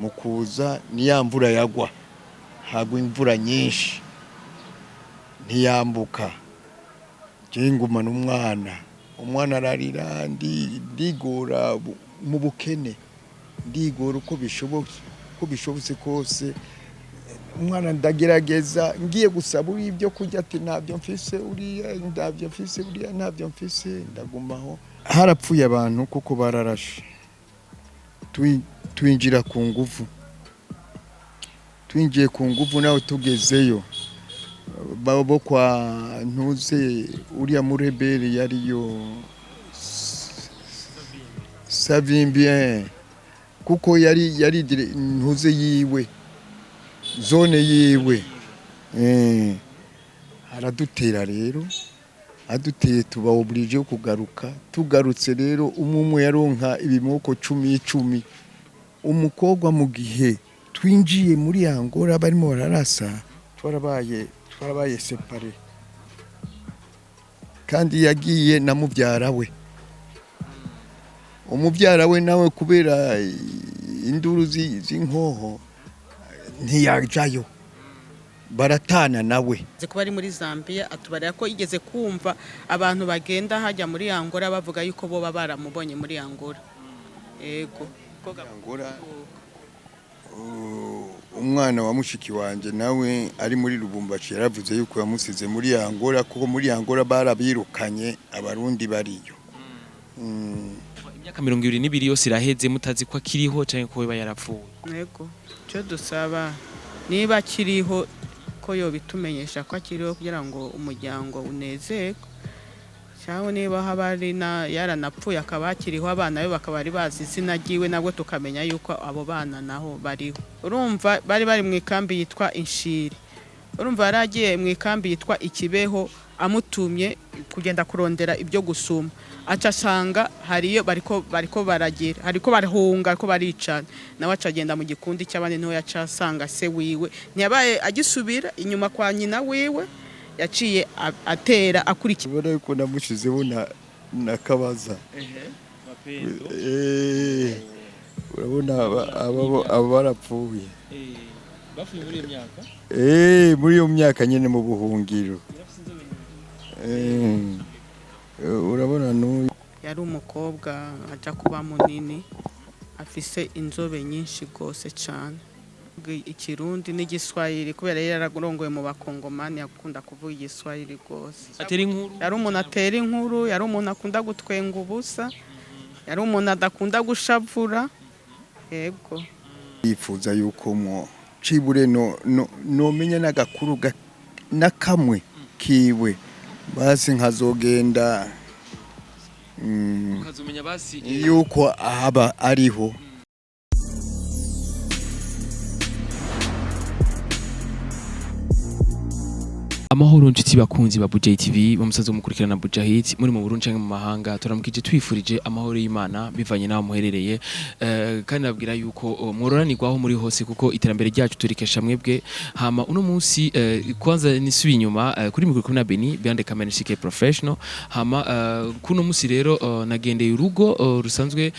Mu kuza ni ya mvura yagwa, hagwa imvura nyinshi, ntiyambuka. Je ngumana umwana, umwana ararira, ndigora mu bukene, ndigora uko bishobotse, uko bishobotse kose. Umwana ndagerageza, ngiye gusaba uri ibyo kurya, ati ntabyo mfise, uriya ntabyo mfise, uriya ntabyo mfise. Ndagumaho. Harapfuye abantu kuko bararashe. Twinjira ku nguvu, twinjiye ku nguvu nawe tugezeyo bo kwa ntuze uriya murebere yariyo Savimbi, kuko yari ntuze yiwe, zone yiwe, aradutera rero, aduteye tuba obligé yo kugaruka. Tugarutse rero, umwe umwe yaronka ibimoko cumi icumi. Umukobwa mu gihe twinjiye muri Angola barimo bararasa, twarabaye séparés, kandi yagiye na mubyara we. Umubyara we nawe kubera induru z'inkoho ntiyajayo, baratana nawe. Azi kuba ari muri Zambia, atubarira ko yigeze kumva abantu bagenda hajya muri Angola bavuga yuko boba baramubonye muri Angola. Yego. Angola, umwana wa mushiki wanje nawe ari muri Lubumbashi yaravuze yuko yamusize muri Angola, kuko muri Angola barabirukanye Abarundi bariyo. Imyaka 22 yose iraheze mutazi ko akiriho canke ko yoba yarapfuye. Yego. Icyo dusaba, niba akiriho, ko yobitumenyesha ko akiriho kugira ngo umuryango unezerwe, cyangwa niba haba ari na yaranapfuye akaba akiriho, abana be bakaba bari bazi izina ryiwe, nabwo tukamenya yuko abo bana naho bariho. Urumva bari mu ikambi yitwa Inshiri. Urumva yari agiye mu ikambi yitwa Ikibeho, amutumye kugenda kurondera ibyo gusuma, aca asanga hariyo bariko baragira, hariko barahunga, ariko baricana, nawe aca agenda mu gikundi cy'abandi, niho yaca asanga se wiwe. Ntiyabaye agisubira inyuma kwa nyina wiwe, yaciye atera akurikira. Ubona yuko namushizeho na kabaza. Urabona aba barapfuye. Bapfuye muri iyo myaka? Muri iyo myaka nyene mu buhungiro. Urabona n'uyu. Yari umukobwa aja kuba munini, afise inzobe nyinshi rwose cyane, Ikirundi n'Igiswahili, kubera yari yararongoye mu Bakongomani, akunda kuvuga Igiswahili rwose. Atera inkuru. Yari umuntu atera inkuru, yari umuntu akunda gutwenga ubusa, yari umuntu adakunda gushavura, yego. Yifuza yuko mwo cibure no nomenya n'agakuru na kamwe kiwe, basi nkazogenda ukazomenya basi yuko ahaba ariho. Amahoro nshuti bakunzi ba Buja TV, bamusaza mukurikirana Buja Hit muri mu Burundi canke mu mahanga, turamukije, twifurije amahoro y'Imana bivanye naho muherereye, kandi nabwira yuko mwororanirwaho muri hose, kuko iterambere ryacu turikesha mwebwe. Hama uno munsi, kwanza nisubiye inyuma, kuri micro kumwe na Beni behind the camera CK Professional. Hama kuno munsi rero nagendeye urugo rusanzwe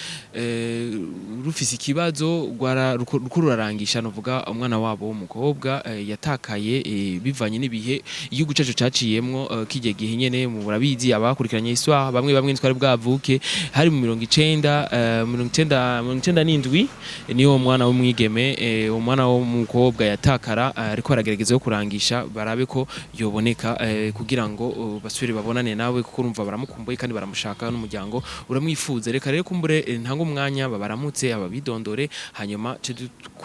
rufise ikibazo rwara ruko rurarangisha, novuga umwana wabo w'umukobwa yatakaye, bivanye n'ibihe igihugu cacu caciyemwo, kijya gihe nyene. Murabizi abakurikiranye histoire, bamwe bamwe ntwari bwavuke, hari mu 90, 90, 97, niyo mwana w'umwigeme, umwana w'umukobwa yatakara, ariko aragerageza yo kurangisha barabe ko yoboneka, kugira ngo basubire babonane nawe, kuko urumva baramukumbuye kandi baramushaka n'umuryango uramwifuza. Reka rero kumbure ntanga umwanya babaramutse, ababidondore, hanyuma ce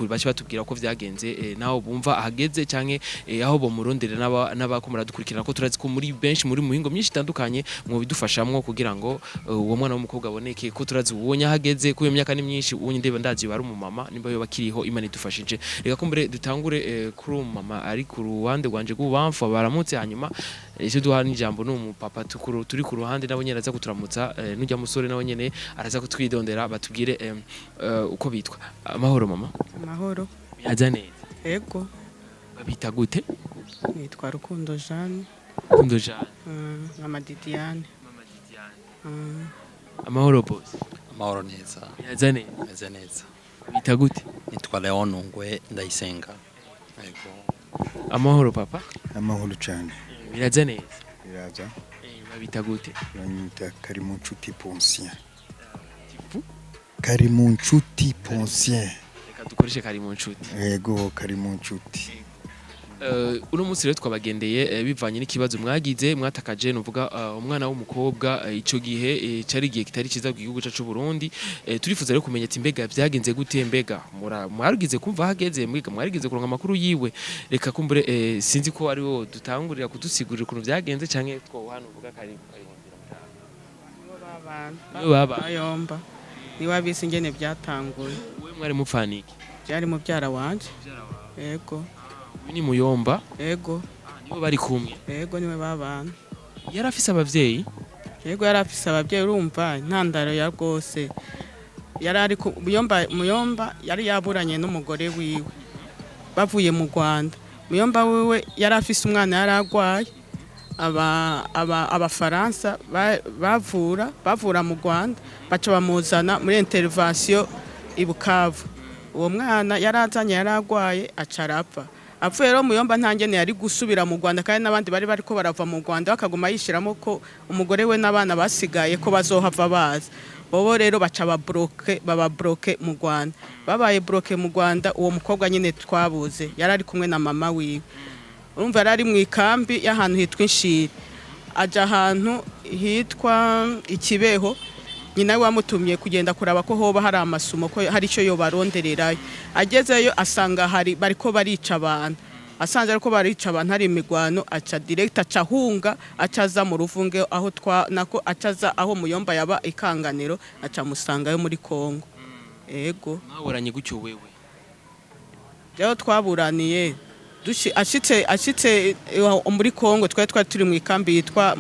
bace batubwira ko vyagenze, naho bumva ahageze canke aho bomurondera, n'abako muradukurikirana, ko turazi ko muri benshi muri muhingo myinshi itandukanye mwobidufashamwo kugira ngo uwo mwana w'umukobwa aboneke, ko turazi ubonye ahageze, ko iyo myaka ni myinshi, ubonye ndeba ndazi bari umumama nimba yoba akiriho, Imana idufashije. Reka kumbure dutangure kuri uwo mama ari ku ruhande rwanje rw'ububamfu, baramutse, hanyuma icyo duha n'ijambo ni umupapa turi ku ruhande, nawe nyene araza kuturamutsa, n'ujya musore nawe nyene araza kutwidondera, batubwire uko bitwa. Amahoro mama. Amahoro. Yaza neza? Yego. Babita gute? Nitwa Rukundo Jeanne. Rukundo Jeanne. Mama Didiane. Mama Didiane. Amahoro boss. Amahoro neza. Yaza neza? Meze neza. Babita gute? Nitwa Nitwa Leon Ngwe Ndayisenga. Yego. Amahoro papa. Amahoro cyane. Biraza neza? Biraza. Babita gute? Banyita Karimuncuti Poncien. Karimuncuti Poncien. Reka dukoreshe Karimuncuti. Yego, Karimuncuti. Uno munsi rero twabagendeye bivanye n'ikibazo mwagize, mwatakaje nuvuga umwana w'umukobwa. Ico gihe cari igihe kitari ciza ku gihugu cacu Burundi. Turifuza rero kumenya ati mbega vyagenze gute, mbega mwarigize kumva hageze, mbega mwarigize kuronka amakuru yiwe? Reka kumbure sinzi ko ari wo dutangurira kudusigurira ukuntu vyagenze canke twohana uvuga kari kari. Nibo babana. Nibo babana. Bayomba niwe abizi ingene byatanguye. Wewe mwari mupfaniki? Byari mubyara wanje, yego. Uyu ni Muyomba? Yego. Nibo bari kumwe? Yego, niwe babana. Yari afise abavyeyi? Yego, yari afise ababyeyi. Urumva intandaro ya rwose yari ari Muyomba. Muyomba yari yaburanye n'umugore wiwe bavuye mu Rwanda. Muyomba wiwe yari afise umwana yari agwaye. Aba abafaransa bavura mu Rwanda, baca bamuzana muri intervention i Bukavu. Uwo mwana yari azanye yari agwaye, aca arapfa. Apfuye rero, Muyomba nta ngene yari gusubira mu Rwanda, kandi n'abandi bari bariko barava mu Rwanda, bakaguma yishiramo ko umugore we n'abana basigaye ko bazohava baza. Bobo rero baca babloque, baba bloqué mu Rwanda. Babaye bloqué mu Rwanda, uwo mukobwa nyine twabuze yari ari kumwe na mama wiwe. Urumva yari ari mu ikambi y'ahantu hitwa Inshiri, aja ahantu hitwa Ikibeho. Nyina we wamutumye kugenda kuraba ko hoba hari amasumo, ko hari icyo yobarondererayo. Agezeyo asanga hari bariko barica abantu. Asanze ariko barica abantu, hari imigwano, aca direct aca ahunga, aca aza mu Ruvunge aho twa nako, aca aza aho Muyomba yaba ikanganiro, aca amusangayo muri Kongo, ego. Mwaburanye gutyo wewe? Rero twaburaniye ashitse muri Kongo, twari turi mu ikambi yitwa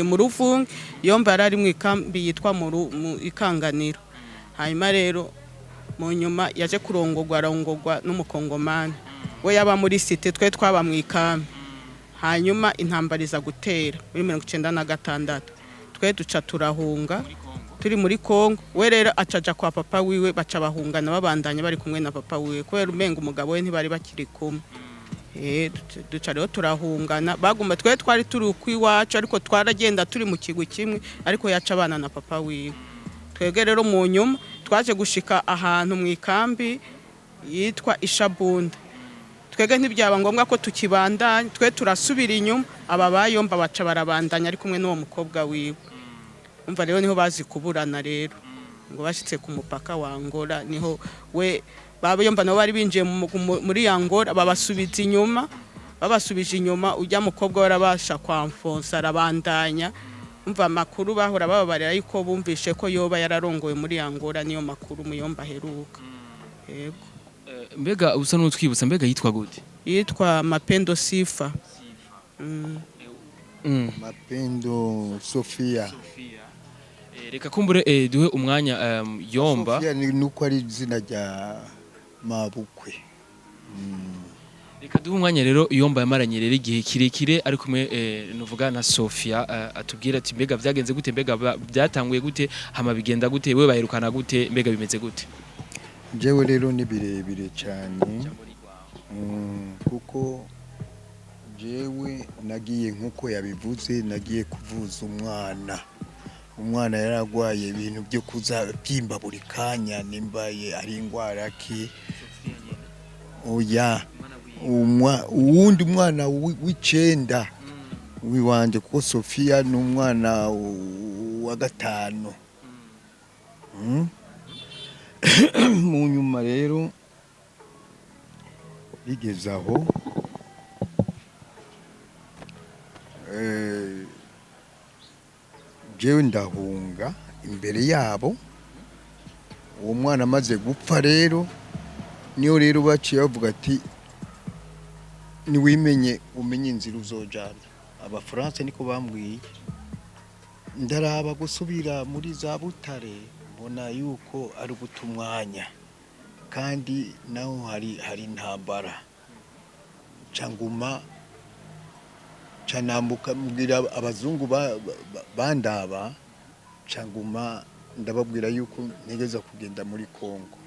mu Ruvunge. Yomba yari ari mu ikambi yitwa mu Ikanganiro. Hanyuma rero mu nyuma yaje kurongogwa, arongogwa n'umukongomani. We yaba muri cité, twe twaba mu ikambi. Hanyuma intambara iza gutera muri 96, twe duca turahunga turi muri Kongo. We rero acaja kwa papa wiwe, baca bahungana, babandanya bari kumwe na papa wiwe, kubera umenga umugabo we ntibari bakiri kumwe. Duca rero turahungana, baguma twe twari turi ukwiwacu, ariko twaragenda turi mu kigwi kimwe, ariko yaca abana na papa wiwe. Twebwe rero mu nyuma twaje gushika ahantu mu ikambi yitwa Ishabunda. Twebwe ntibyaba ngombwa ko tukibandanya, twe turasubira inyuma. Aba bayomba baca barabandanya ari kumwe n'uwo mukobwa wiwe. Umva rero niho bazi kuburana rero, ngo bashitse ku mupaka wa Angola, niho we babayomba nabo bari binjiye muri Angola, babasubiza inyuma. Babasubije inyuma, ujya mukobwa warabasha kwamfonsa, arabandanya. Umva amakuru bahora bababarira yuko bumvishe ko yoba yararongowe muri Angola, niyo makuru Muyomba aheruka, yego. Mbega usa n'utwibutsa, mbega yitwa gute? Yitwa Mapendo Sifa. Mapendo Sofia. Reka kumbure duhe umwanya Yomba. Sofia ni nuko ari izina rya mabukwe. Reka duhe umwanya rero Yomba yamaranye rero igihe kirekire ari kumwe nuvuga na Sofia, atubwira ati mbega vyagenze gute, mbega byatanguye gute, hama bigenda gute, wewe baherukana gute, mbega bimeze gute? Jewe rero ni birebire cyane, kuko jewe nagiye nk'uko yabivuze, nagiye kuvuza umwana. Umwana yaragwaye ibintu byo kuza byimba buri kanya, nimbaye ari indwara ki. Oya, uwundi mwana w'icenda wiwanje, kuko Sofia ni umwana wa gatanu. Mu nyuma rero bigeze aho, jewe ndahunga imbere yabo. Uwo mwana amaze gupfa rero, niyo rero baciye bavuga ati niwimenye umenye inzira uzojana. Abafaransa niko bambwiye. Ndaraba gusubira muri za Butare, mbona yuko ari guta umwanya, kandi naho hari intambara. Canguma canambuka, mbwira abazungu bandaba, canguma ndababwira yuko ntegeza kugenda muri Kongo.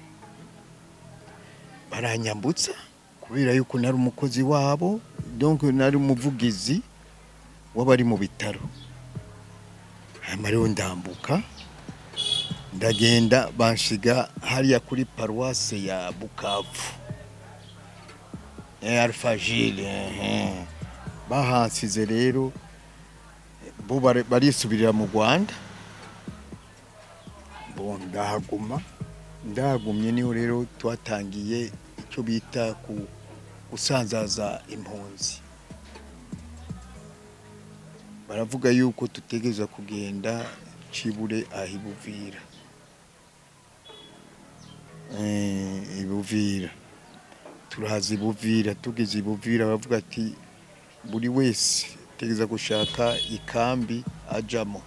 Baranyambutsa kubera yuko nari umukozi wabo, donc nari umuvugizi w'abari mu bitaro. Hanyuma rero ndambuka, ndagenda, banshiga hariya kuri paruwase ya Bukavu, Alfajiri. Bahansize rero, bo barisubirira mu Rwanda. Bo ndahaguma, ndahagumye niho rero twatangiye icyo bita ku gusanzaza impunzi. Baravuga yuko tutegereza kugenda Cibure aho ibuvira, ibuvira turaza, ibuvira tugeze ibuvira baravuga ati buri wese tegeza gushaka ikambi ajamo.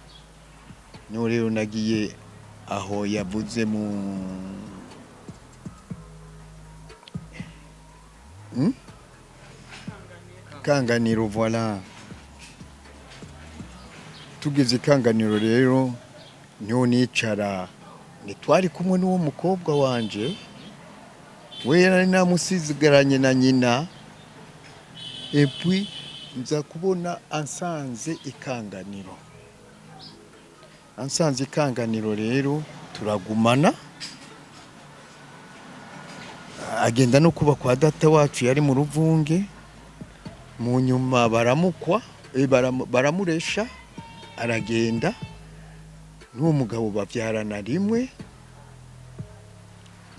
Niho rero nagiye aho yavuze mu Kanganiro, voilà. Tugeze Kanganiro rero niho nicara, ntitwari kumwe n'uwo mukobwa wanje, we yari namusigaranye na nyina. Et puis nza kubona ansanze Ikanganiro, ansanze Ikanganiro rero turagumana, agenda no kuba kwa data wacu yari mu Ruvunge. Mu nyuma baramukwa, baramuresha, aragenda n'uwo mugabo babyarana rimwe.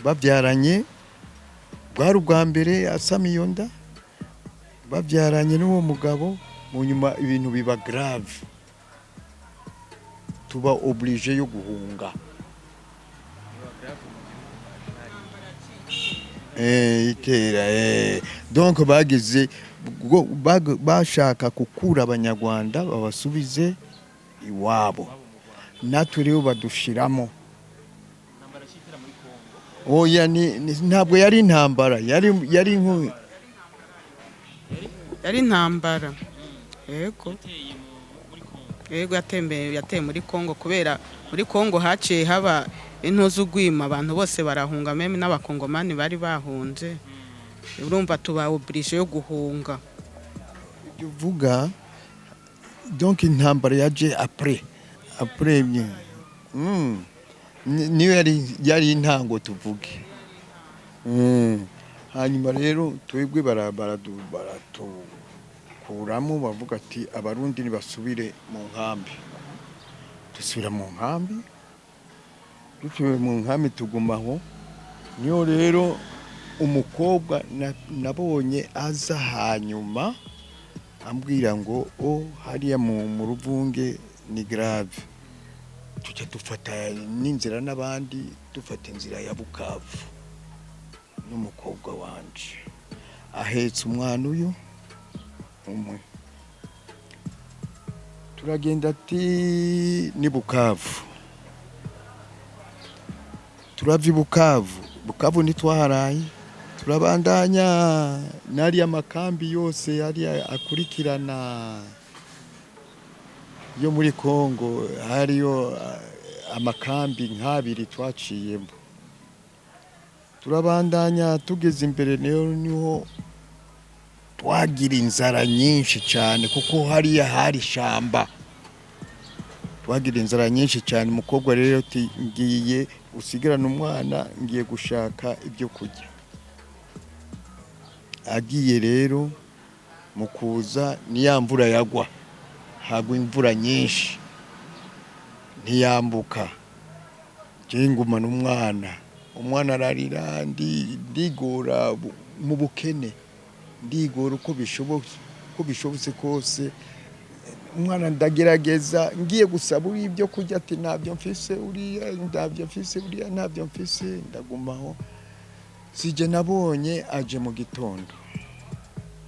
Babyaranye bwari ubwa mbere asama iyo nda, babyaranye n'uwo mugabo. Mu nyuma ibintu biba grave, tuba obligé yo guhunga. Itera donc bagize bashaka gukura Abanyarwanda babasubize iwabo, natwe rero badushiramo. Oya, ntabwo yari intambara, yari nku Yari intambara, yego yego, yateye muri Kongo, kubera muri Kongo haciye haba intuzi ugwima, abantu bose barahunga, même n'Abakongomani bari bahunze. Urumva tuba obligé yo guhunga. Ibyo uvuga, donc intambara yaje après niyo yari intango tuvuge. Hanyuma rero twebwe baratukuramo, bavuga ati Abarundi nibasubire mu nkambi. Dusubira mu nkambi, dusubiye mu nkambi tugumaho. Niyo rero umukobwa nabonye aza hanyuma ambwira ngo o hariya mu Ruvunge ni grave. Tujya dufata n'inzira n'abandi, dufata inzira ya Bukavu n'umukobwa wanje ahetse umwana uyu umwe, turagenda ati ni Bukavu. Turava i Bukavu, Bukavu ntitwaharaye, turabandanya n'ariya makambi yose yari akurikirana yo muri Kongo. Hariyo amakambi nk'abiri twaciyemo, turabandanya. Tugeze imbere niho twagira inzara nyinshi cyane, kuko hariya hari ishamba. Twagira inzara nyinshi cyane. Umukobwa rero ati ngiye usigarane umwana, ngiye gushaka ibyo kurya. Agiye rero, mu kuza ni ya mvura yagwa, hagwa imvura nyinshi, ntiyambuka. Jewe ngumana umwana, umwana ararira, ndigora mu bukene, ndigora uko bishobotse kose. Umwana ndagerageza, ngiye gusaba uriya ibyo kurya ati ntabyo mfise, uriya ntabyo mfise, uriya ntabyo mfise. Ndagumaho, sije nabonye aje mu gitondo.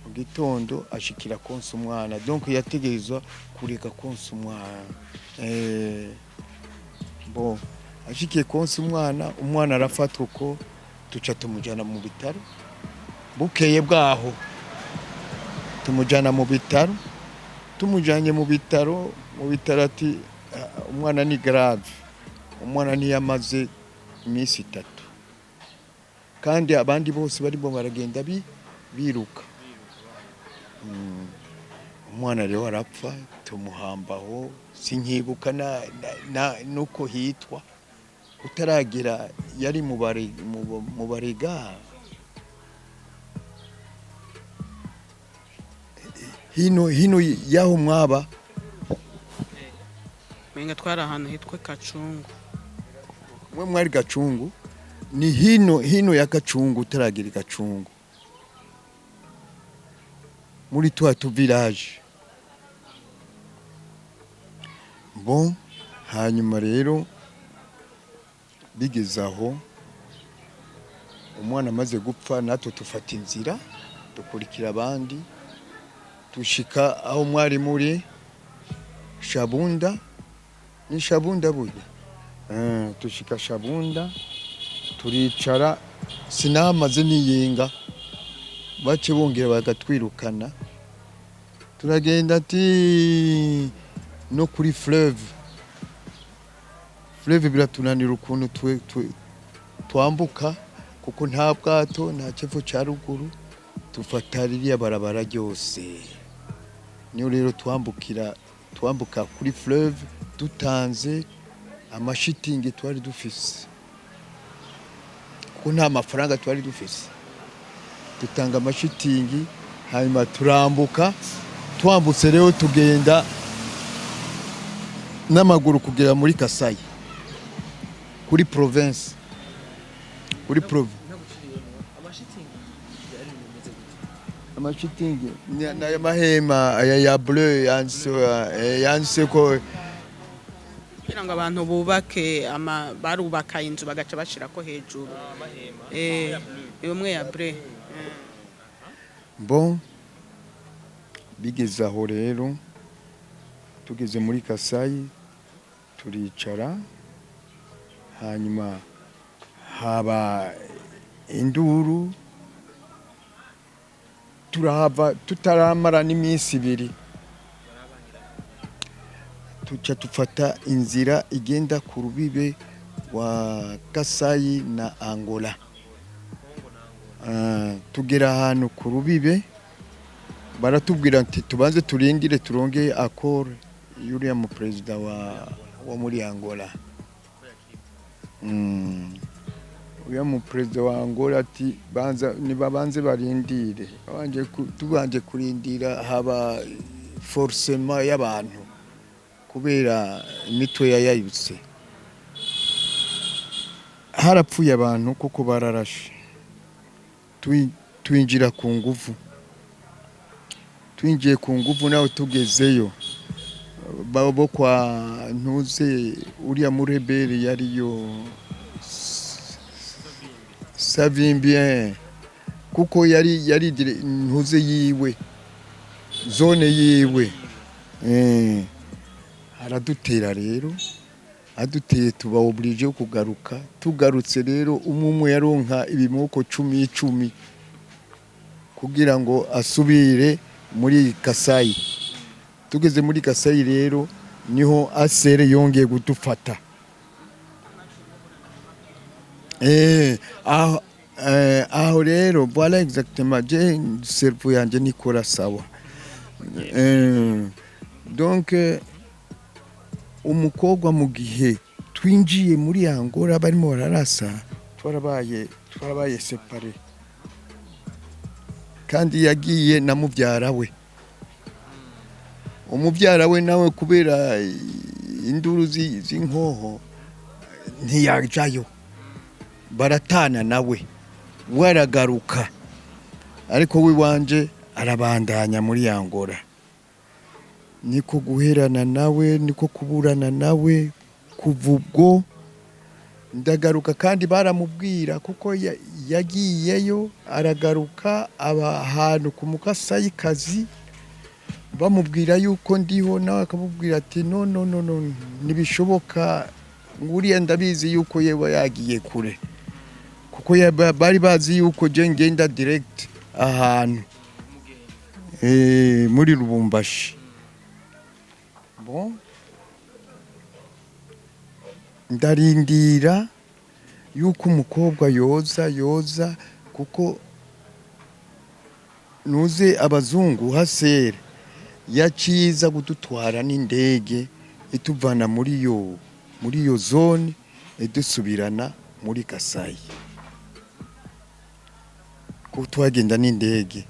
Mu gitondo ashikira konsa umwana, donc yategerezwa kureka konsa umwana. Bon, ashikiye konsa umwana, umwana arafatwa uko, tuca tumujyana mu bitaro. Bukeye bwaho tumujyana mu bitaro. Tumujyanye mu bitaro, mu bitaro ati "Ah, umwana ni grave." Umwana ntiyamaze iminsi 3. Kandi abandi bose barimo baragenda biruka. Umwana rero arapfa, tumuhambaho, sinkibuka nuko hitwa utaragera yari mu Barega hino hino y'aho mwaba. Menga twari ahantu hitwa Kacungu. Mwe mwari Gacungu, ni hino hino ya Gacungu, utaragera i Gacungu, muri twa tu village. Bon, hanyuma rero bigeze aho, umwana amaze gupfa, natwe tufata inzira dukurikira abandi, dushika aho mwari muri Shabunda. Ni Shabunda burya. Dushika Shabunda, turicara, sinamaze niyinga, bace bongera bagatwirukana. Turagenda ati no kuri fleuve, fleuve biratunanira ukuntu twambuka, kuko nta bwato, nta kivu cya ruguru. Dufata ririya barabara ryose, niyo rero twambukira, twambuka kuri fleuve dutanze amashitingi twari dufise, kuko nta mafaranga twari dufise. Dutanga amashitingi, hanyuma turambuka. Twambutse rero, tugenda n'amaguru kugera muri Kasayi, kuri province, kuri prov Amashitingi n'aya mahema aya ya bleu yanditse, yanditse ko Kugira ngo abantu bubake ama barubaka inzu bagaca bashirako hejuru imwe ya bleu. Bon, bigeze aho rero, tugeze muri Kasayi, turicara, hanyuma haba induru, turahava tutaramara n'iminsi 2, tuca dufata inzira igenda ku rubibe wa Kasayi na Angola. Tugera ahantu ku rubibe, baratubwira ati tubanze turindire turonge accord y'uriya mu perezida wa muri Angola. Uriya mu perezida wa Angola ati banza nibabanze barindire. Tubanje kurindira, haba forcement y'abantu kubera imitwe yayayutse, harapfuye abantu kuko bararashe. Twinjira ku nguvu, twinjiye ku nguvu nawe tugezeyo bo kwa ntuze uriya murebere yariyo Savimbien, kuko yari ntuze yiwe, zone yiwe, aradutera rero, aduteye tuba obligé yo kugaruka. Tugarutse rero, umwe umwe yaronka ibimoko 10 10 kugira ngo asubire muri Kasayi. Tugeze muri Kasayi rero, niho asere yongeye kudufata. Aho rero, voilà exactement, je cerveau yanje nikora sawa. Donc umukobwa, mu gihe twinjiye muri Angola barimo bararasa, twarabaye séparés, kandi yagiye na mubyara we. Umubyara we nawe, kubera induru z'inkoho, ntiyajayo, baratana nawe, we aragaruka, ariko we wanje arabandanya muri Angola. Niko guherana nawe, niko kuburana nawe. Kuva ubwo ndagaruka, kandi baramubwira kuko yagiyeyo aragaruka, aba ahantu ku mukasayikazi, bamubwira yuko ndiho, nawe akamubwira ati: "No, no, no, no, ntibishoboka, nguriya ndabizi yuko yewe yagiye kure," kuko bari bazi yuko je ngenda direct ahantu muri Lubumbashi. Bon, ndarindira. Yuko umukobwa yoza yoza, kuko nuze abazungu hasere yaciza kudutwara n'indege, ituvana muri iyo zone, idusubirana muri Kasayi, kuko twagenda n'indege.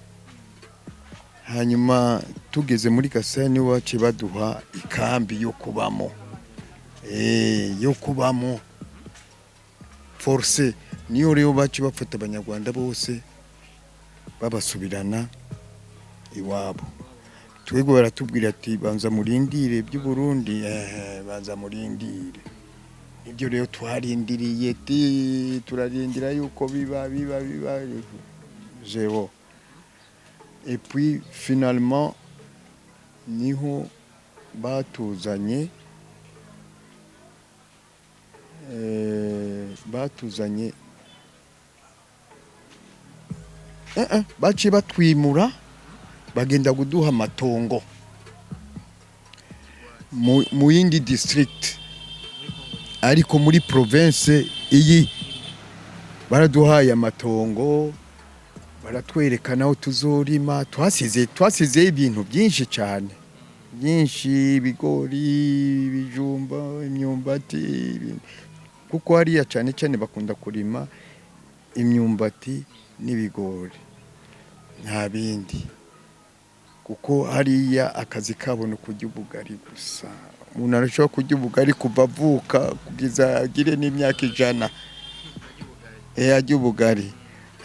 Hanyuma tugeze muri Kasayi niho baciye baduha ikambi yo kubamo, yo kubamo forcé. Niyo rero baciye bafata Abanyarwanda bose babasubirana iwabo. Twebwe baratubwira ati: "Banza murindire by'Uburundi, banza murindire." Nibyo rero twarindiriye, ti turarindira yuko biba biba biba zéro. Et puis finalement niho batuzanye, batuzanye, baciye batwimura, bagenda kuduha amatongo mu yindi district, ariko muri province iyi. Baraduhaye amatongo, baratwereka aho tuzorima. Twasize ibintu byinshi cyane, byinshi: ibigori, ibijumba, imyumbati, kuko hariya cyane cyane bakunda kurima imyumbati n'ibigori, nta bindi, kuko hariya akazi kabo ni ukurya ubugari gusa. Umuntu arashobora kurya ubugari kuva avuka kugeza agire n'imyaka 100, arya ubugari,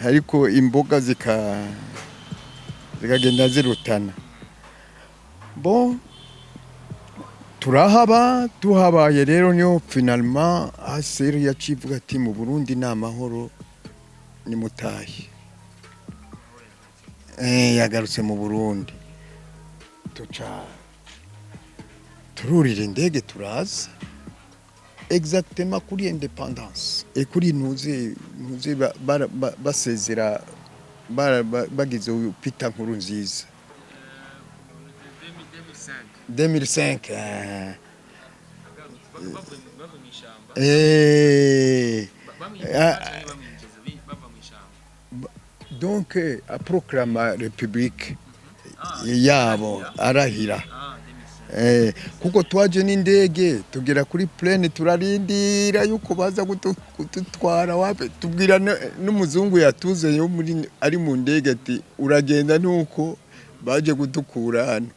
ariko imboga zikagenda zirutana. Bon, turahaba. Tuhabaye rero, niyo finalement ACR yacivuga ati: "Mu Burundi ni amahoro, nimutahe." Yagarutse mu Burundi, tuca tururira indege, turaza exactement kuri indépendance et kuri ntuze basezera, bagize uyu Peter Nkurunziza 2005. Donc aproclama république yabo, arahira. Kuko twaje n'indege, tugera kuri plaine, turarindira yuko baza kudutwara. Wape, tubwira n'umuzungu yatuzanye wo muri ari mu ndege ati: "Uragenda nuko baje kudukura hano."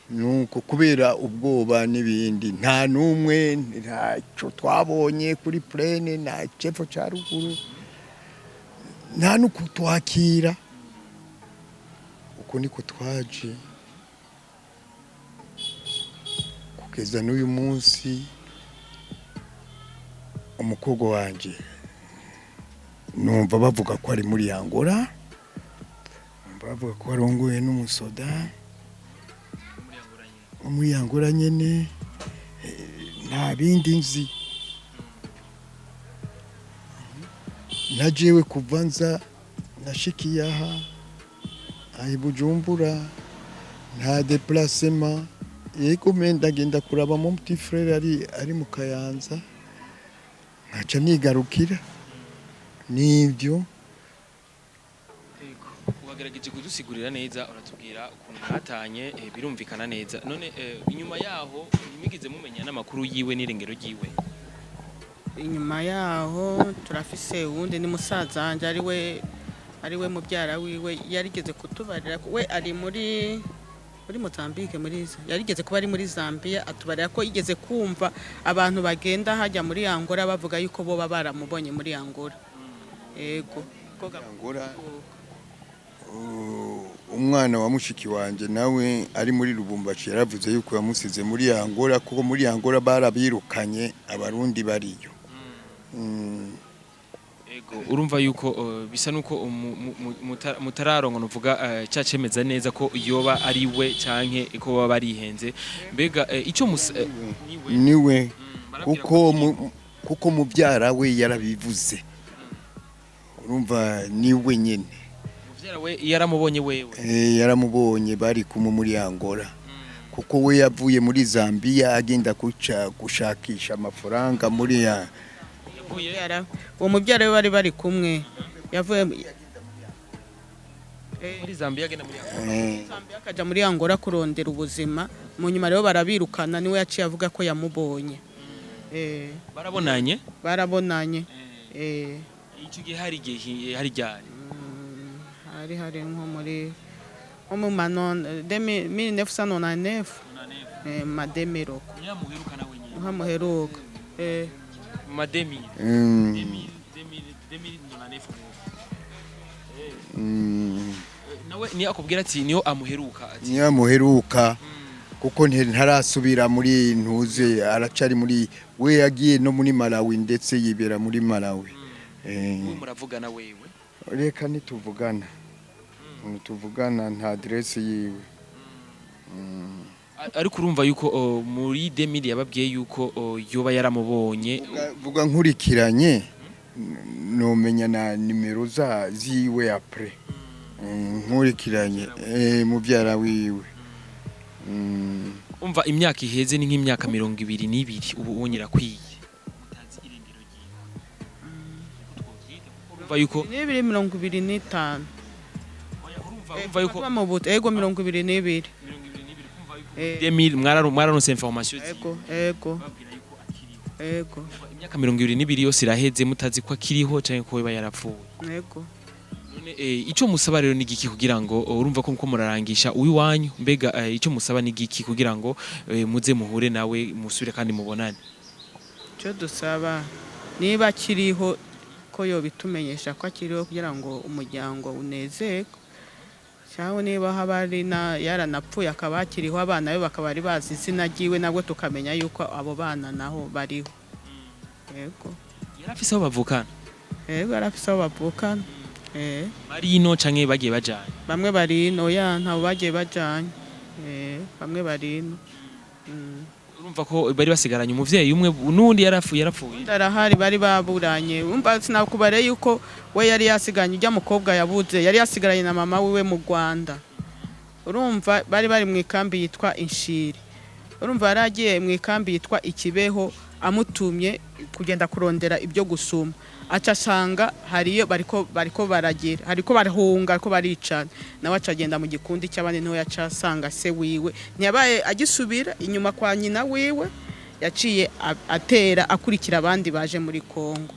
Nuko kubera ubwoba n'ibindi, nta n'umwe, ntacyo twabonye kuri plaine, nta cepfo ca ruguru, nta n'ukutwakira. Uko niko twaje kugeza n'uyu munsi. Umukobwa wanje numva bavuga ko ari muri Angola, numva bavuga ko arongoye n'umusoda wo muri Angola nyene. Nta bindi nzi. Na jewe kuva nza nashikiye aha i Bujumbura, nta déplacement. Yego, me ndagenda kuraba mon petit frère ari mu Kayanza, nkaca nigarukira nibyo. Wagerageje kudusigurira neza, uratubwira ukuntu mwatanye, birumvikana neza. None inyuma yaho ntimwigeze mumenya n'amakuru yiwe n'irengero ryiwe? Inyuma yaho turafise uwundi, ni musaza wanje, ari we mubyara wiwe. Yarigeze kutubarira ko we ari muri Mozambique, muri yarigeze kuba ari muri Zambia. Atubarira ko yigeze kumva abantu bagenda hajya muri Angola bavuga yuko boba baramubonye muri Angola. Ego ko Angola. Umwana wa mushiki wanje nawe ari muri Lubumbashi yaravuze yuko yamusize muri Angola, kuko muri Angola barabirukanye Abarundi bariyo. Ego, urumva yuko bisa nuko mutararonka nuvuga cacemeza neza ko yoba ari we canke ko baba barihenze. Mbega ico niwe? Niwe. Barabwira kuko ko kuko mubyara we yarabivuze, urumva niwe nyene. Muvyara we yaramubonye wewe? Yaramubonye, bari kumwe muri Angola, kuko we yavuye muri Zambia agenda kuca gushakisha amafaranga muri ya Yavuye Uwo mubyara we bari bari kumwe yavuye muri Zambia agenda muri Angola. Zambia akaja muri Angola kurondera ubuzima, mu nyuma rero barabirukana, niwe yaciye avuga ko yamubonye. Barabonanye. Barabonanye. Icyo gihe hari igihe hari ryari? Hari nko muri nko mu manon 1999, mademiroko. Nyamuheruka nawe nyine. Nkamuheruka. Mademi 2000 2099. Nawe ni akubwira ati niyo amuheruka ati Niyo amuheruka kuko ntarasubira muri ntuze, aracari muri we, yagiye no muri Malawi, ndetse yibera muri Malawi. Ubu muravugana wewe? Reka, ntituvugana, ntituvugana, nta adresse yiwe. Ariko urumva yuko muri 2000 yababwiye yuko yoba yaramubonye. Vuga nkurikiranye nomenya na nimero za ziwe après. Nkurikiranye mubyara wiwe. Umva, imyaka iheze ni nk'imyaka 22 ubu ubu nyirakwiye mutazi irengero ryiwe. Urumva yuko N'ibiri 25. Oya, urumva yuko Kuva mu buto, ego, 22. 22, kumva yuko Eh. 2000 mwararonse information ziwe. Ego, ego. Babwira yuko akiriho. Ego. Imyaka 22 yose iraheze mutazi ko akiriho canke ko yoba yarapfuye. Ego. None ico musaba rero ni giki kugira ngo urumva ko muko murarangisha uwiwanyu, mbega ico musaba ni giki kugira ngo muze muhure nawe, musubire kandi mubonane? Icyo dusaba, niba akiriho, ko yobitumenyesha ko akiriho kugira ngo umuryango unezerwe, cyangwa niba haba ari na yaranapfuye akaba akiriho, abana be bakaba bari bazi izina ryiwe, nabwo tukamenya yuko abo bana naho bariho. Yego. Yari afise aho bavukana? Yego, yarafise aho bavukana. Bari ino canke bagiye bajanye? Bamwe bari ino, ya, ntabo bagiye bajanye. Bamwe bari ino. Urumva ko bari basigaranye umuvyeyi umwe, n'uwundi yarapfuye, yarapfuye. Undi arahari, bari baburanye. Umva, sinakubare yuko we yari yasiganye ujya mukobwa yabuze, yari yasigaranye na mama wiwe mu Rwanda. Urumva, bari bari mu ikambi yitwa Inshiri. Urumva, yari agiye mu ikambi yitwa Ikibeho, amutumye kugenda kurondera ibyo gusuma, aca asanga hariyo bariko baragira, hariko barahunga, ariko baricana, nawe aca agenda mu gikundi cy'abandi, niho yaca asanga se wiwe. Ntiyabaye agisubira inyuma kwa nyina wiwe, yaciye atera akurikira abandi baje muri Kongo.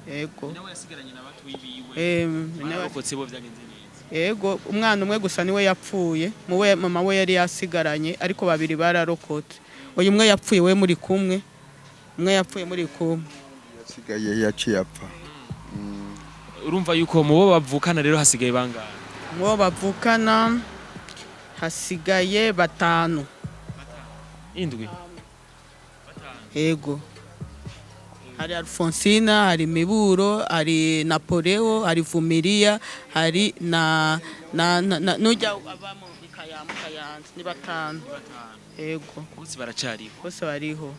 Yego. Nawe yasigaranye na batoyi biwe? Nawe Bararokotse bo, vyagenze neza? Yego, umwana umwe gusa niwe yapfuye muwe mama we yari yasigaranye, ariko babiri bararokotse. Uyu umwe yapfuye we muri kumwe, umwe yapfuye muri kumwe. Yasigaye yaciye apfa. Urumva yuko mu bo bavukana rero hasigaye bangahe? Mubo bavukana hasigaye batanu. Indwi? Yego, hari Alfonsina, hari Miburo, hari Napoleo, hari Vumilia, hari na nujya aba mu Ikayamu Kayanza. Ni batanu. Yego. Bose baracariho? Bose bariho.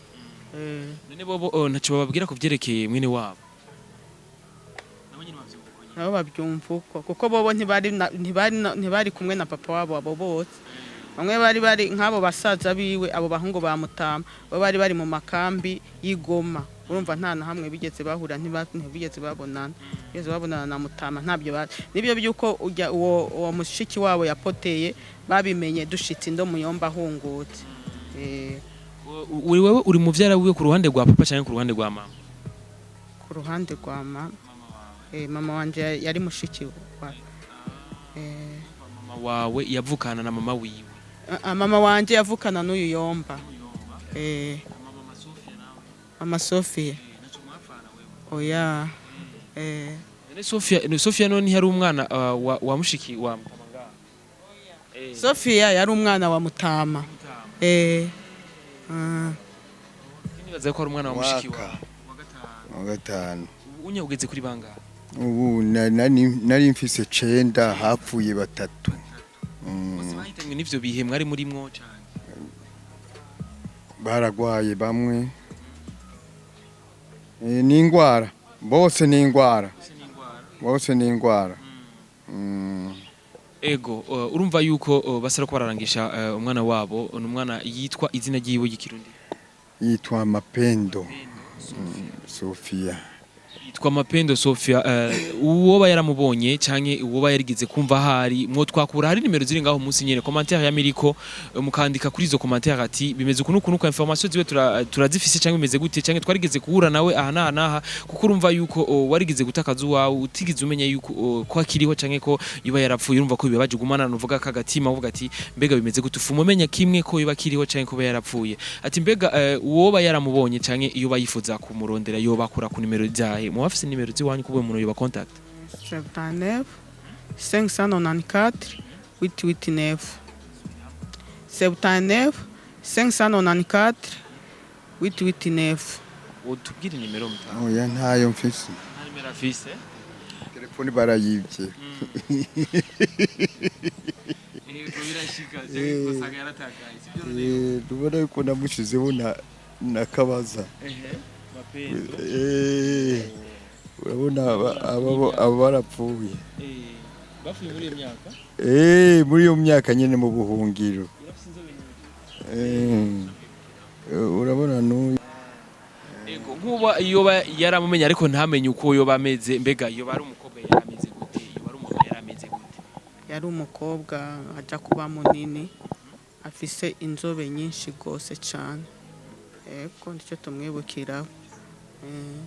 None bobo ntaco bababwira ku vyerekeye mwene wabo? Nabo nyene bavyumva uko nyene? Nabo babyumva uko, kuko bobo ntibari kumwe na papa wabo. Abo bose bamwe bari nk'abo basaza biwe, abo bahungu ba Mutama, bo bari mu makambi y'Igoma. Urumva, nta na hamwe bigeze bahura, ntibigeze babonana, bigeze babonana na Mutama, ntabyo nibyo by'uko ujya uwo mushiki wabo yapoteye, babimenye dushitse indo muyomba ahungutse. Uri wewe uri muvyara wiwe ku ruhande rwa papa canke ku ruhande rwa mama? Ku ruhande rwa mama. Mama wanje yari mushiki wa Mama wawe yavukana na mama wiwe? Ah, ah, mama wanje yavukana n'uyu yomba. Mama Sophia. Oya. None Sofia, Sofia none ntiyari umwana wa mushiki wa Mutama ngaha? Sophia yari umwana wa Mutama. Ah. Nibaza ko ari umwana wa mushiki Waka. wa wa gatanu. Wa gatanu. Ubu unye ugeze kuri bangahe? Ubu nari mfise cenda, hapfuye batatu. Bose bahitanywe n'ivyo bihe mwari murimwo cane? Baragwaye bamwe. Ni ingwara, bose ni ingwara, bose ni ingwara. Ego, urumva yuko basara ko bararangisha umwana wabo, ni umwana yitwa izina ryiwe y'ikirundi? Yitwa Mapendo Sofia. Yitwa Mapendo Sofia. Uwoba yaramubonye canke uwoba yarigeze kumva ahari, mwo twakura, hari nimero ziri ngaho munsi nyene, commentaire ya Miriko, mukandika kuri izo commentaire ati bimeze uku nuku nuku, information ziwe turazifise canke bimeze gute, canke twarigeze guhura nawe aha n'aha n'aha, kuko urumva yuko warigeze gutakaza uwawe utigeze umenya yuko ko akiriho canke ko iba yarapfuye. Urumva ko bibabaje gumana nuvuga kagatima uvuga ati mbega bimeze gute, ufuma umenya kimwe ko iba akiriho canke ko iba yarapfuye. Ati mbega uwoba yaramubonye canke iyo bayifuza kumurondera yoba akura ku nimero zahe? Muba bafise nimero ziwanyu kuba umuntu yoba contact? 79 594 889, 79 594 889. Utubwire nimero mutanga. Oya, ntayo mfise. Nta nimero afise. Telefoni barayibye. Yego, birashika usanga yaratakaye, sibyo? Ubona yuko namushizeho na kabaza. Ehe, Mapendo. Urabona aba barapfuye. Bapfuye muri iyo myaka? Muri iyo myaka nyene mu buhungiro. Yarafise inzobe nyinshi. Urabona n'uyu. Ego, nkuba yoba yaramumenye ariko ntamenye uko yoba ameze, mbega yoba ari umukobwa yari ameze gute, yoba ari umuntu yari ameze gute? Yari umukobwa ajya kuba munini, afise inzobe nyinshi rwose cyane. Ego, nicyo tumwibukiraho.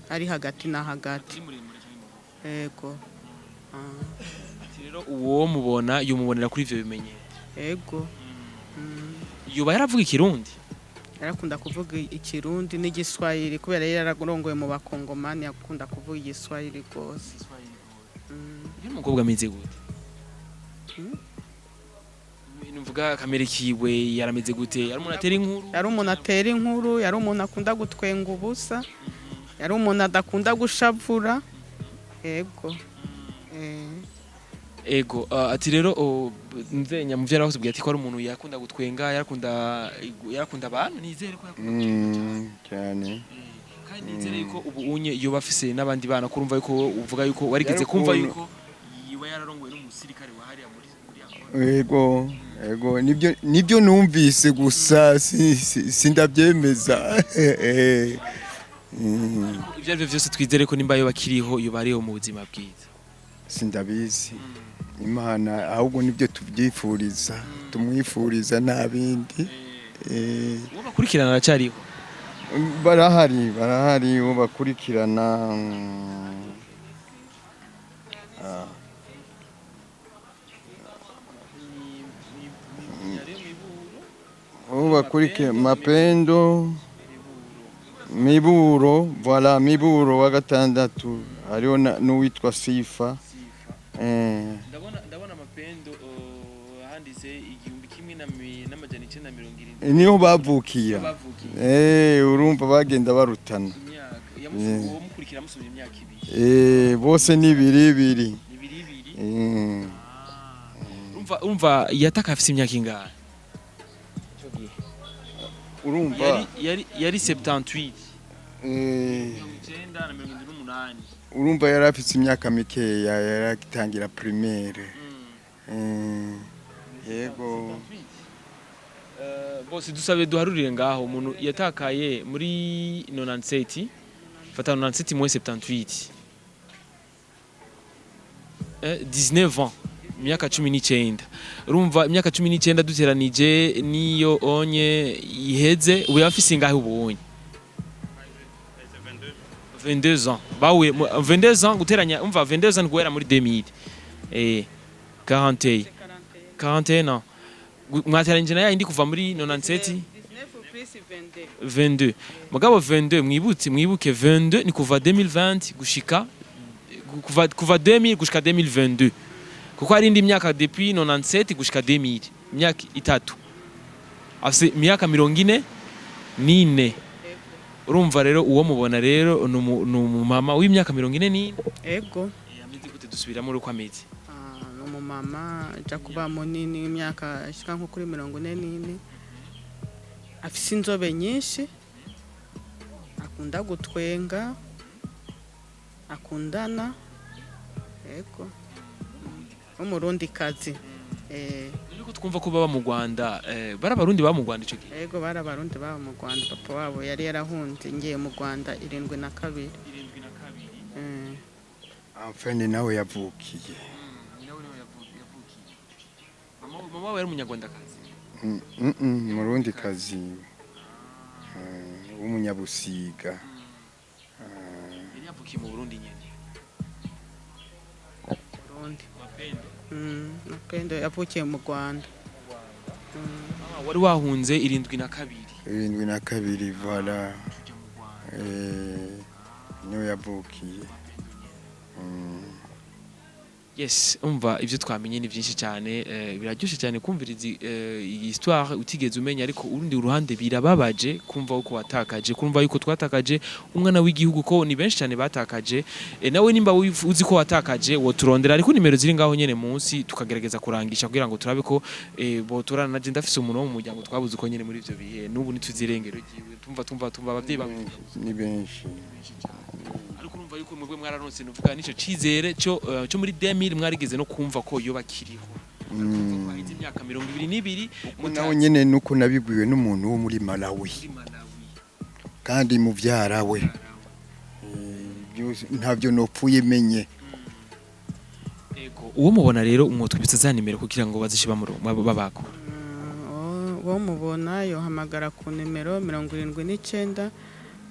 Ari hagati na hagati. Ari muremure cyane mugufi? Ego. Ati rero uwo mubona yumubonera kuri ivyo bimenyetso. Ego. Yoba yaravuga ikirundi? Yarakunda kuvuga ikirundi n'igiswahili, kubera yari yararongoye mu bakongomani, yakunda kuvuga igiswahili rwose. Yari umukobwa ameze gute? Numvuga kamere kiwe yarameze gute? Yari umuntu atera inkuru? Yari umuntu atera inkuru, yari umuntu akunda gutwenga ubusa, yari umuntu adakunda gushavura. Ego. Ego, ati rero nze nyamuvyara aho tubwiye ati ko ari umuntu yakunda gutwenga, yarakunda abantu, nizere ko yakunda Cyane. Kandi nizere yuko ubu unye yoba afise n'abandi bana, ko urumva yuko uvuga yuko warigeze Yari kumva ukuntu- yuko yiba yararongoye n'umusirikare wa hariya muri Angola. Ego, nibyo numvise gusa, sindabyemeza. Ivyo arivyo vyose twizere ko nimba yoba akiriho yoba ariho mu buzima bwiza. Sindabizi, Imana ahubwo nibyo tubyifuriza, tumwifuriza nta bindi. Uwo bakurikirana aracariho? Barahari, uwo bakurikirana. Uwo bakurikira Mapendo Miburo, voilà, Miburo wa gatandatu, hariho n'uwitwa Sifa. Ndabona Mapendo handitse 1970. Niho bavukira. Bavukiye. Urumva bagenda barutana. Imyaka uwo mukurikira amusubira imyaka 2. Bose ni ibiri ibiri. Ibiri ibiri. Urumva yataka afise imyaka ingahe ico gihe? Urumva Yari 78. 1978. Urumva yari afite imyaka mikeya, yari agitangira primaire. Yego. Bose dusabe duharurire ngaho umuntu yatakaye muri 97, fata 97 moins 78, 19 ans, imyaka 19. Urumva imyaka 19 duteranije niyo onye iheze, ubu yafise ingahe ubonye? 22 ans bawe, 22 ans guteranya, umva, 22 ans guhera muri 2000, 41, 41 ans. Mwateranyije na yindi kuva muri 97. 19 plus 22. 22, mugabo 22, mwibutse, mwibuke 22 ni kuva 2020 gushika, kuva 2000 gushika 2022, kuko hari indi myaka depuis 97 gushika 2000, imyaka 3, afise imyaka 44. Urumva rero uwo mubona rero ni umumama w'imyaka 44. Ego. Ameze gute? Dusubiramo uko ameze. Ni umumama ajya kuba munini, w'imyaka ishika nko kuri 44, afise inzobe nyinshi, akunda gutwenga, akundana. Ego, w'umurundi kazi. Nuko twumva ko baba mu Rwanda, bari abarundi baba mu Rwanda ico gihe? Ego, bari abarundi baba mu Rwanda. Papa wabo yari yarahunze ngiye mu Rwanda 72. 72. Enfin ni nawe yavukiye. Yavukiye mama wawe yari umunyarwandakazi? Murundi kazi w'umunyabusiga. Yari yavukiye mu Burundi nyene? Burundi. Mapendo. Mapendo yavukiye mu Rwanda. Mama, wari wahunze 72? 72, voilà. Tuja mu Rwanda. Niwe yavukiye. Yes, umva, ivyo twamenye ni byinshi cyane, biraryoshe cyane kumviriza iyi histoire utigeze umenya, ariko urundi uruhande birababaje kumva uko watakaje, kumva yuko twatakaje umwana w'igihugu, ko ni benshi cyane batakaje. Nawe nimba uzi ko watakaje, woturondera, ariko nimero ziri ngaho nyene munsi, tukagerageza kurangisha kugira ngo turabe ko botorana. Naje ndafise umuntu wo mu muryango twabuze uko nyene muri ivyo bihe, n'ubu ntituzirengero ryiwe, tumva abavyeyi bawe. Ni benshi. Ariko urumva yuko mwebwe mwararonse, nuvuga nico cizere cyo muri 2000 mwarigeze no kumva ko yo bakiriho. Kumva ko haheze imyaka 22. Nawe nyene nuko nabibwiwe n'umuntu wo muri Malawi. Muri Malawi. Kandi muvyara we. Byose ntabyo nopfuye menye. Ego, uwo mubona rero umwotwibutsa za nimero kugira ngo bazishe babako. Uwo mubona yohamagara ku nimero 79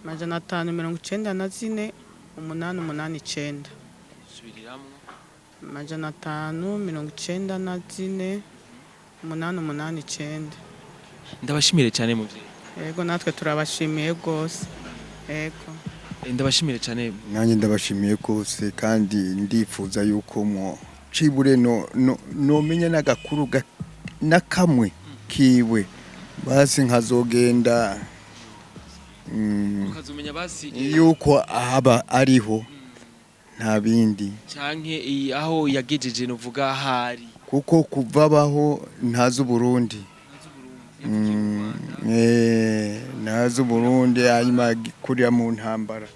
594 889. Subiriramwo. 594 889. Ndabashimire cyane muvyeyi. Yego, natwe turabashimiye rwose, yego. Ndabashimire cyane. Nanjye ndabashimiye rwose, kandi ndifuza yuko mwo cibure no nomenya n'agakuru na kamwe kiwe, basi nkazogenda Ukazumenya basi yuko ahaba ariho, nta bindi. Canke aho yagejeje, novuga ahari. Kuko kuva abaho ntazi Uburundi. Ntazi Uburundi, hanyuma kurira mu ntambara.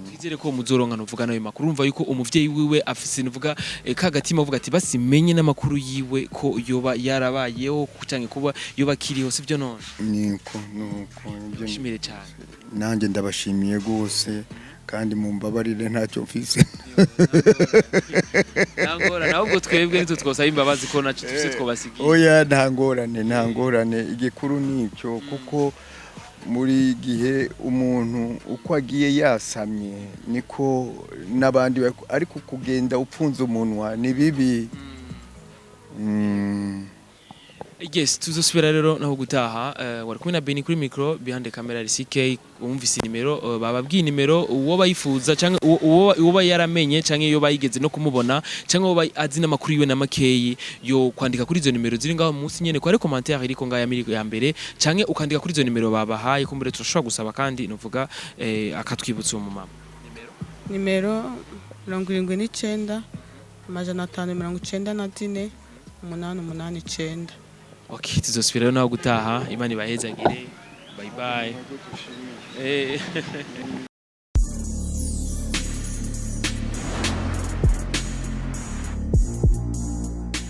Twizere ko muzoronka, nuvuga nayo makuru. Urumva yuko umuvyeyi wiwe afise, nuvuga kagatima avuga ati basimenye n'amakuru yiwe, ko yoba yarabayeho canke kuba yoba akiriho, sivyo none? Niko nuko ibyo. Ndabashimire cyane. Nanjye ndabashimiye rwose, kandi mumbabarire ntacyo mfise. Nangora ahubwo twebwe nitwe twosaba imbabazi ko naco tufise twobasigiye. Oya, nta ngorane, nta ngorane. Igikuru nicyo, kuko muri gihe umuntu uko agiye yasamye niko n'abandi ariko kugenda upfunze umunwa ni bibi. Yes, tuzosubira rero naho gutaha. Wari kumwe na Beni kuri micro, behind the camera ari CK. Umvise nimero, bababwiye nimero, uwo bayifuza canke uwo yaramenye canke iyo bayigeze no kumubona canke uwo azi n'amakuru yiwe na makeyi, yo kwandika kuri izo nimero ziri ngaho munsi nyene, kwa commentaire iriko ngaho ya miri ya mbere, canke ukandika kuri izo nimero babahaye. Kumbure turashobora gusaba kandi nuvuga akatwibutsa uwo mumama nimero. Nimero 79 594 889. Okay, tuzosubira rero naho gutaha. Imana ibahezagire, bye bye.